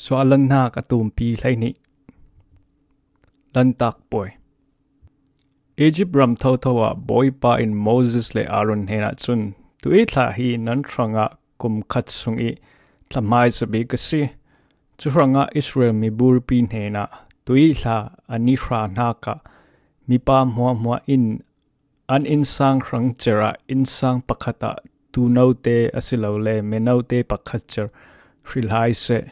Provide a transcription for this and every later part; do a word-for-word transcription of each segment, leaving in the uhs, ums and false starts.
Suahlanhnak a tumpi hleihnih. Lantak puai. Egypt ram thotho ah Bawipa in Moses le Aaron hnenah cun, "Tuih thla hi nan hrangah kum khat sung ih thlahmaisa bik a si. Cu hrangah Israel miburpi hnenah tuih thla an i hra hnakah mipa hmuahhmuah in an innsang hrang cer ah innsang pakhat ah tuunote asilole menote pakhat cer hril hai seh.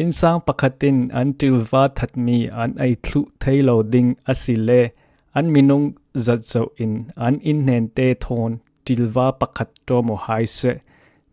Innsang pakhat in an ṭilva thatmi an ei thluh thei lo ding asile an minung zat zoh in an innhnente thawn ṭilva pakhat ṭawm aw hai seh.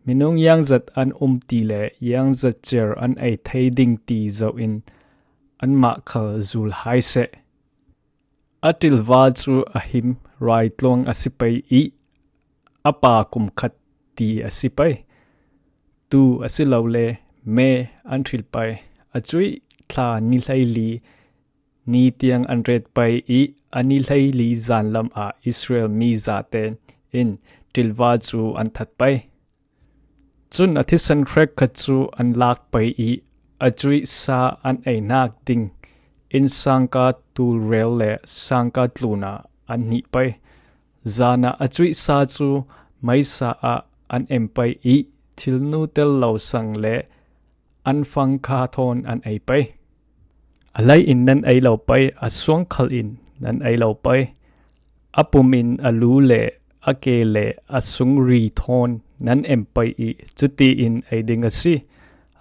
Minung iangzat an um ti le iangzat cer an ei thei ding ti zoh in anmah khal zul hai seh. A ṭilva cu a him raitluang a si pei ih a pa kum khat ti a si pei. Tuu asilole me an hril pei. A cuih thla ni hleili ni tiang an ret pei ih a ni hleili zanlam ah Israel mi zaten in ṭilva cu an that pei. Cun a thisen hrekkhat cu an lak pei ih a cuih sa an einak ding innsangka tulrel le sangka tlunah an hnih pei. Zan ah a cuih sa cu meisa ah an em pei ih thilnu tel lo sang le an fangkha thawn an ei pei. A lei in nan ei lo pei, a suangkhal in nan ei lo pei. A pum in a lu le a ke le a sungri thawn nan em pei ih cutiin ei ding a si.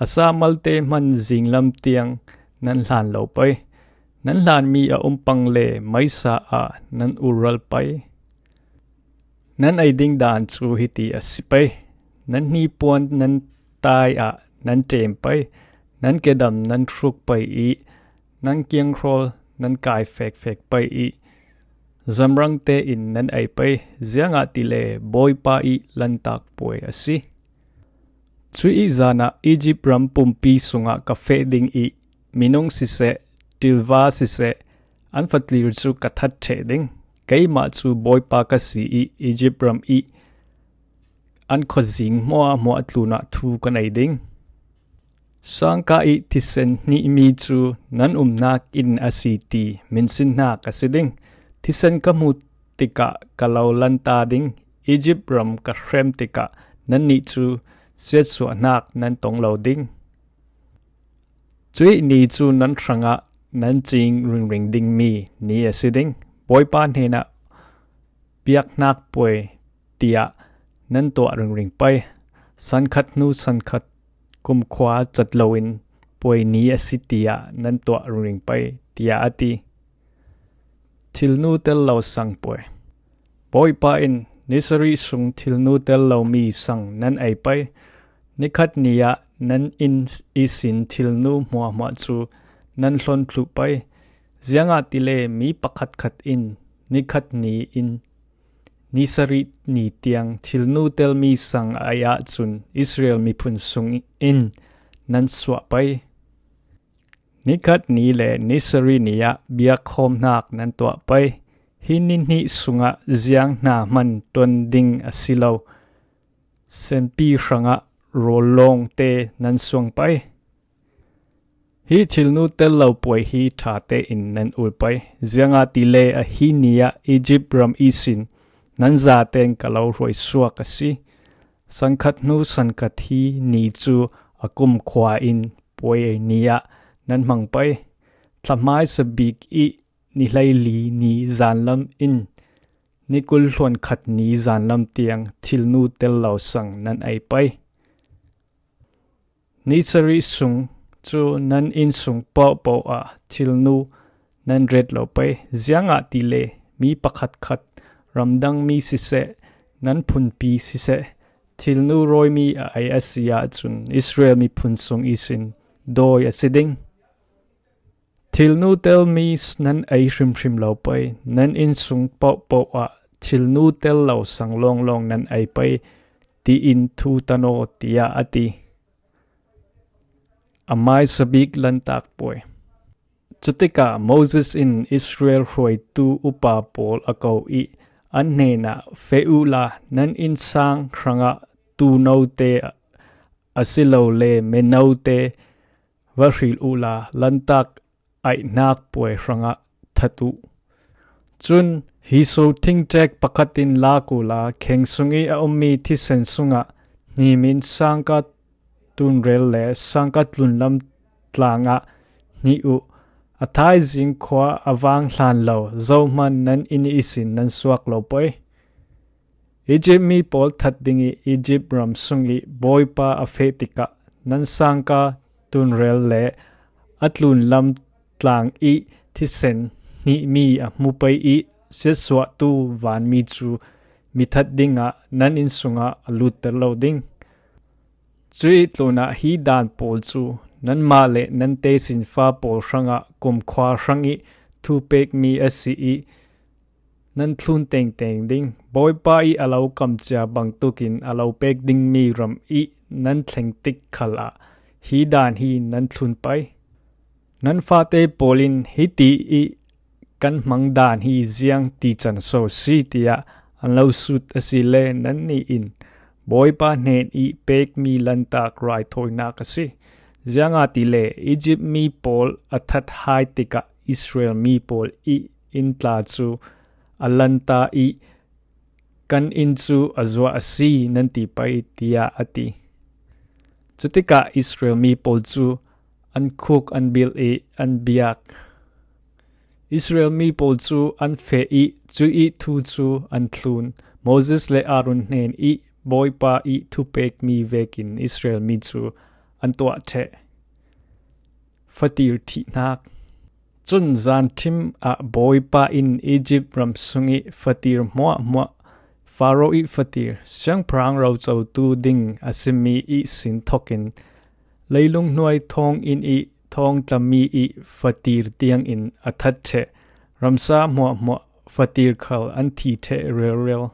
A sa malte hman zinglam tiang nan hlan lo pei. Nan hlanmi a um pang le meisa ah nan ural pei. Nan ei ding dan cu hiti a si pei. Nan hnipuan nan tai ah nan ṭem pei. Nan kedam nan hruk pei ih nan kianghrawl nan kai fekfek pei ih zamrang tein nan ei pei. Ziangahtile Bawipa ih lantak puai a si. Cuih zan ah Egypt ram pumpi sungah ka feh ding ih minung siseh, ṭilva siseh, an fatlir cu ka that ṭheh ding. Keimah cu Bawipa ka si ih Egypt ram ih an khuazing hmuahhmuah tlunah thu ka nei ding. Sangka ih thisen hnihmi cu nan umnak inn a si ti minsinhnak a si ding. Thisen ka hmuh tikah ka lo lanta ding. Egypt ram ka hrem tikah nannih cu siatsuahnak nan tong lo ding. Cuih ni cu nan hrangah nan cing ringring dingmi ni a si ding. Bawipa hnenah biaknak puai tiah nan tuah ringring pei. Sankhat hnu sankhat kumkhua cat loin puai ni a si tiah nan tuah ringring pei, tiah a ti. Thilnu tel lo sang puai. Bawipa in, "Ni sarih sung thilnu tel lomi sang nan ei pei. Nikhat ni ah nan inn ihsin thilnu hmuahhmuah cu nan hlon thluh pei. Ziangahtile mi pakhatkhat in nikhat ni in ni sarih ni tiang thilnu telmi sang a ei ahcun Israel miphun sung in nan suah pei. Nikhat ni le ni sarih ni ah biakkhawmnak nan tuah pei. Hi ni hnih sungah ziang hna hman ṭuan ding a si lo, senpi hrangah rawl lawngte nan suang pei. Hi thilnu tel lo puai hi ṭha tein nan ul pei. Ziangahtile a hi ni ah Egypt ram ihsin nan zaten ka lo hruai suak a si. Sankhat hnu sankhat hi ni cu a kumkhua in puai ni ah nan hmang pei. Thlahmaisa bik ih ni hleili ni zanlam in ni kul hluan khat ni zanlam tiang thilnu tel lo sang nan ei pei. Ni sarih sung cu nan inn sung paohpaoh ah thilnu nan ret lo pei. Ziangahtile mi pakhatkhat, ramdangmi siseh, nan phunpi siseh, thilnu rawimi a ei a si ahcun Israel miphun sung ihsin dawi a si ding. Thilnu telmi nan ei hrimhrim lo pei. Nan inn sung paohpaoh ah thilnu tel lo sang lawnglawng nan ei pei, tiin thu tan aw," tiah a ti. A hmaisa bik lantak puai. Cutikah Moses in Israel hruaitu upa pawl a ko ih an hnenah, "Feh uhla, nan innsang hrangah tuunote asilole menote va hril uhla, Lantak aihnak puai hrangah that uh. Cun hi so thingṭek pakhat in lak uhla, kheng sung i a ummi thisen sungah hnim in sangka tunrel le sangka tlunlam tlangah hnih uh. A thaizing khua a vang hlan lo zohman nan inn ihsin nan suak lo pei. Egypt mi pawl that ding i Egypt ram sung i Bawipa a feh tikah nan sangka tunrel le a tlunlam tlang i thisen hnihmi a hmu pei i siatsuahtu vanmi cu mi that dingah nan inn sungah a lutter lo ding. Cuih tlunah hi dan pawl cu nanmah le nan tesinfa pawl hrangah kumkhua hrang i thupekmi a si i nan thlun tengteng ding. Bawipa i a lo kamcia bangtukin a lo pek dingmi ram i nan thleng tik khalah hi dan hi nan thlun pei. Nan fate pawl in hiti i kan hmang dan hi ziang ti can so si tiah an lo sut asile nannih in Bawipa hnen i pekmi Lantak raithawinak a si. Ziangahtile Egypt mi pawl a that hai tikah Israel mi pawl i inn tla cu a lanta i kan inn cu a zuah a si nan ti pei, tiah a ti. Cutikah Israel mi pawl cu an khuk an bil i an biak. Israel mi pawl cu an feh i cuih thu cu an thlun. Moses le Aaron hnen i Bawipa i thupekmi vekin Israel mi cu an tuah ṭheh. Fatir thihnak. Cun zanṭhim ah Bawipa in Egypt ram sung i fatir hmuahhmuah, Faro i fatir, siangpahrang rocotu ding a simi i sin thokin leilung hnuai thawnginn i thawngtlami i fatir tiangin a that ṭheh. Ramsa hmuahhmuah fatir khal an thi ṭheh relrel.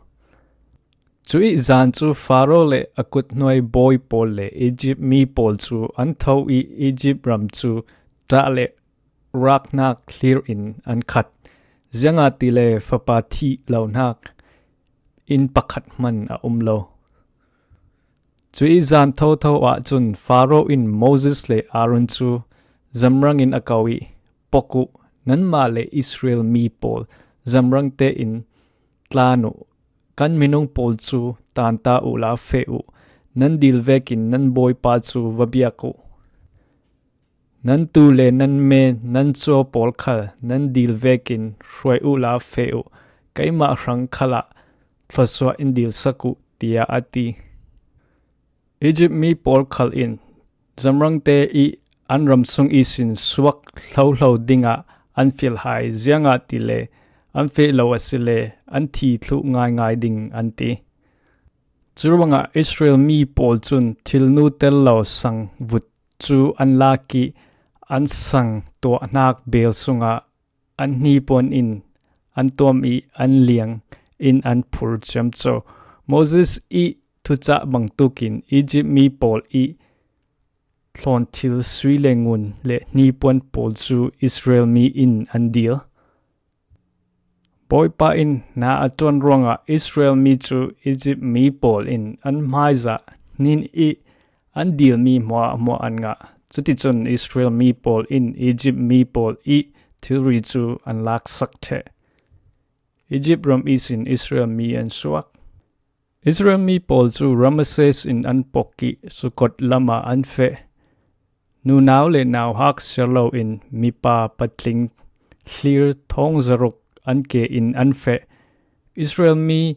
Cuih zan cu Faro le a kuthnuai bawi pawl le Egypt mi pawl cu an tho i Egypt ram cu ṭah le raknak hlir in an khat. Ziangahtile fapa thih lonak inn pakhat hman a um lo. Cuih zan thotho ahcun Faro in Moses le Aaron cu zamrang in a ko i, "Pok uh, nanmah le Israel mi pawl zamrang tein tlan uh, kan minung pawl cu tanta uhla feh uh, nan dil vekin nan Bawipa cu va biak uh. Nan tuu le nan me, nan caw pawl khal nan dil vekin hruai uhla feh uh, keimah hrang khalah thluasuah in dilsak uh," tiah a ti. Egypt mi pawl khal in zamrangte i an ram sung ihsin suak hlohlo dingah an fial hai, ziangahtile an feh lo asile an thi thluh ngaingai ding an ti. Curuangah Israel mi pawl cun thilnu tel lo sang vut cu an lak i an sang tuahnak beel sungah an hnipuan in an tuam i an liang in an phur ciamco. Moses i thucah bangtukin Egypt mi pawl i thlawnthil sui le ngun le hnipuan pawl cu Israel mi in an dil. Bawipa in hna a ṭuan ruangah Israel mi cu Egypt mi pawl in an hmaizah hnin i an dilmi hmuahhmuah an ngah. Cuticun Israel mi pawl in Egypt mi pawl i thilri cu an laksak ṭheh. Egypt ram ihsin Israel mi an suak. Israel mi pawl cu Rameses in an pok i Sukot lamah an feh. Nunau le nauhak siar loin mipa patling hlir thawng zaruk an ke in an feh. Israel mi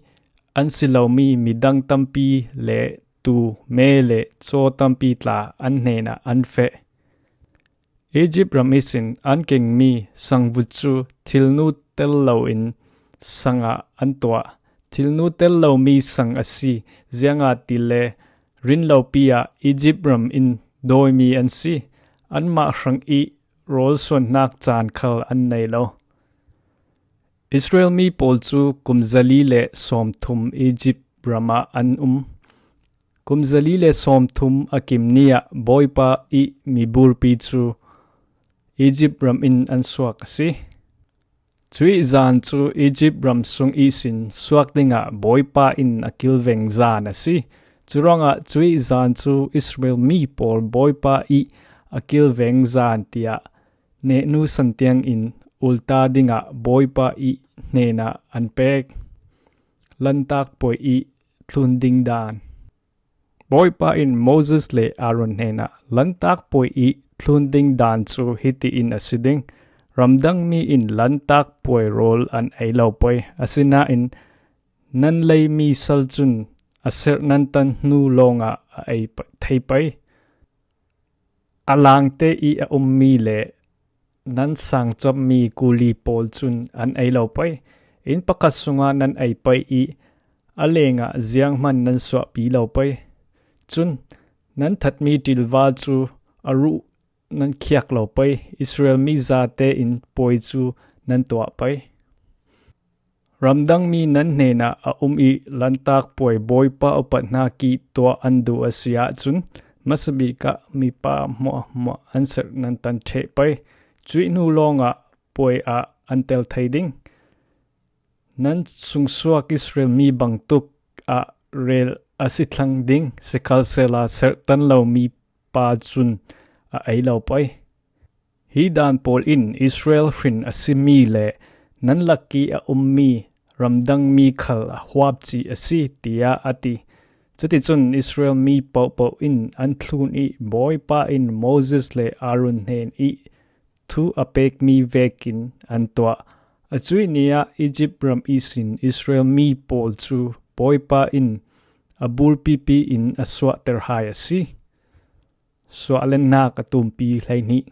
an si lomi midang tampi le tuu, me le caw tampi tla an hnenah an feh. Egypt ram ihsin an kengmi sangvut cu thilnu tel loin sangah an tuah. Thilnu tel lomi sang a si, ziangahtile rinlopi ah Egypt ram in dawimi an si. Anmah hrang i rawlsuannak caan khal an nei lo. Israel mi pawl cu kum zali le sawmthum Egypt ram ah an um. Kum zali le sawmthum a kim ni ah Bawipa i miburpi cu Egypt ram in an suak a si. Cuih zan cu Egypt ram sung ihsin suak dingah Bawipa in a kilveng zan a si. Curuangah cuih zan cu Israel mi pawl Bawipa i a kilveng zan tiah nehnu santiang in ulta dingah Bawipa ih hnenah an pek. Lantak puai ih thlun ding dan. Bawipa in Moses le Aaron hnenah, Lantak puai ih thlun ding dan cu hiti in a si ding: Ramdangmi in lantak puai rawl an ei lo pei, asinain nan leimi sal cun a serh nan tan hnu lawngah a ei thei pei. A langte ih a ummi le nan sangcapmi kuli pawl cun an ei lo pei. Inn pakhat sungah nan ei pei ih a lengah zianghman nan suahpi lo pei. Cun nan thatmi ṭilva cu a ruh nan khiak lo pei. Israel mi zate in puai cu nan tuah pei. Ramdangmi nan hnenah a um ih lantak puai Bawipa upat hnak ih tuah an duh a si ahcun, hmasabik ah mipa hmuahhmuah an serh nan tan ṭheh pei. Cuih hnu lawngah puai ah an tel thei ding. Nan sungsuak Israel mi bangtuk ah rel a si thlang ding, sikhalsehla serhtan lomi pa cun a ei lo pei. Hi dan pawl in Israel hrin a simi le nan lakih a ummi ramdangmi khal a huap cih a si, tiah a ti. Cuticun Israel mi pohpoh in an thlun ih Bawipa in Moses le Aaron hnen ih thu a pekmi vekin an tuah. A cuih ni ah Izipt ram ihsin Israel mi pawl cu Bawipa in a bulpipi in a suahter hai a si. Suahlennak a tumpi hleihnih.